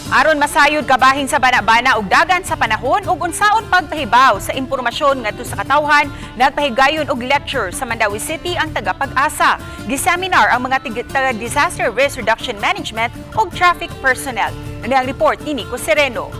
Aron masayod kabahin sa bana-bana ug dagan sa panahon ug unsaon pagpahibaw sa impormasyon ngadto sa katawhan, nagpahigayon og lecture sa Mandaue City ang taga-Pag-asa. Giseminar ang mga taga Disaster Risk Reduction Management ug traffic personnel. Ani ang report ni Nico Sereno.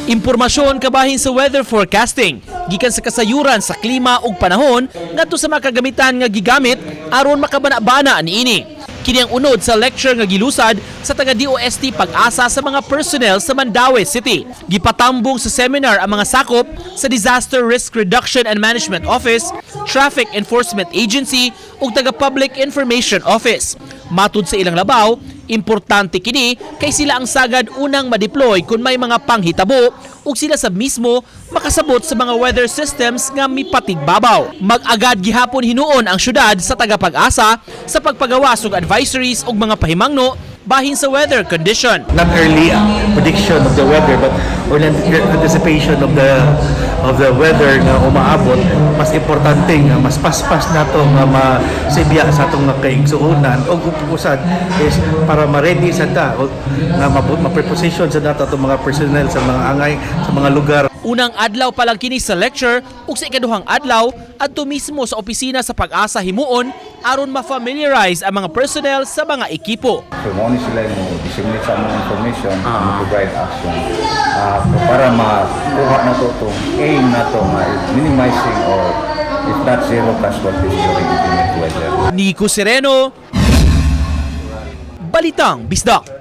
Impormasyon kabahin sa weather forecasting gikan sa kasayuran sa klima ug panahon ngadto sa mga kagamitan nga gigamit aron makabana-bana niini. Kini ang unod sa lecture nga gilusad sa taga DOST Pag-asa sa mga personnel sa Mandaue City. Gipatambong sa seminar ang mga sakop sa Disaster Risk Reduction and Management Office, Traffic Enforcement Agency ug taga Public Information Office. Matud sa ilang labaw, importante kini kay sila ang sagad unang ma-deploy kung may mga panghitabo ug sila sa mismo makasabot sa mga weather systems nga mipatigbabaw. Mag-agad gihapon hinuon ang syudad sa taga-Pag-asa sa pagpagawas og advisories ug mga pahimangno bahin sa weather condition. Not early prediction of the weather but or anticipation of the weather nga umaabot. Mas importante nga mas paspas nato nga masibya sa atong mga kaigsuonan o usad is para ma-ready sa ta o nga ma-preposition sa nato atong mga personnel sa mga angay sa mga lugar. Unang adlaw pa lang kini sa lecture ug sa ikaduhang adlaw adto mismo sa opisina sa Pag-asa himuon aron ma-familiarize ang mga personnel sa mga ekipo. So mao ni sila mo disseminate sa among information, mo provide action para makuha na to itong aim na to nga minimizing or if not zero casualties during inclement weather. Nico Sereno, Balitang Bisdak.